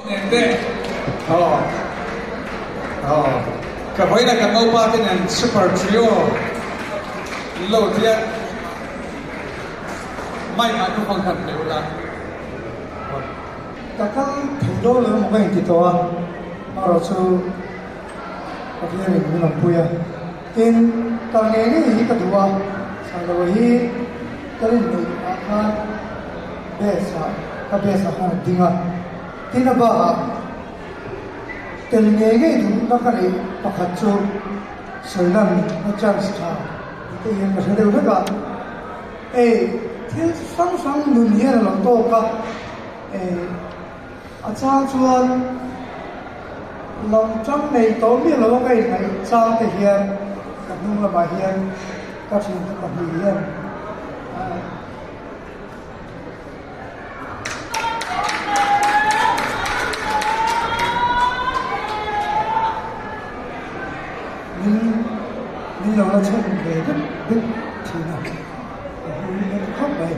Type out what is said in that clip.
Nen te aw aw ka vawiin a kan naupa te nen super trio lo tia mic ah ka phone khan pe ula. Ka kal thei dawn lo emaw ka inti tawh a, amaherawh chu Pathianin min rawn pui a, tin kal ngei ngei hi ka duh a, Sailoa hi ka rinneih ah khan base ah ka base ah khan a ding a, tin a bakah tel ngei ngei duhna ka neih pakhat chu sawi lan na chance tha tih hian ka hre deuh vek a, ei thil hrang hrang nun hian a lo tawk a, ei a chang chuan lo tang nei tawh miah lo a ka inhnaih chang te hian ka hnung lamah hian ka thiante pahnih hian Min min lo la chhan ve vek vek thin a, ka hmu nasa khawp mai.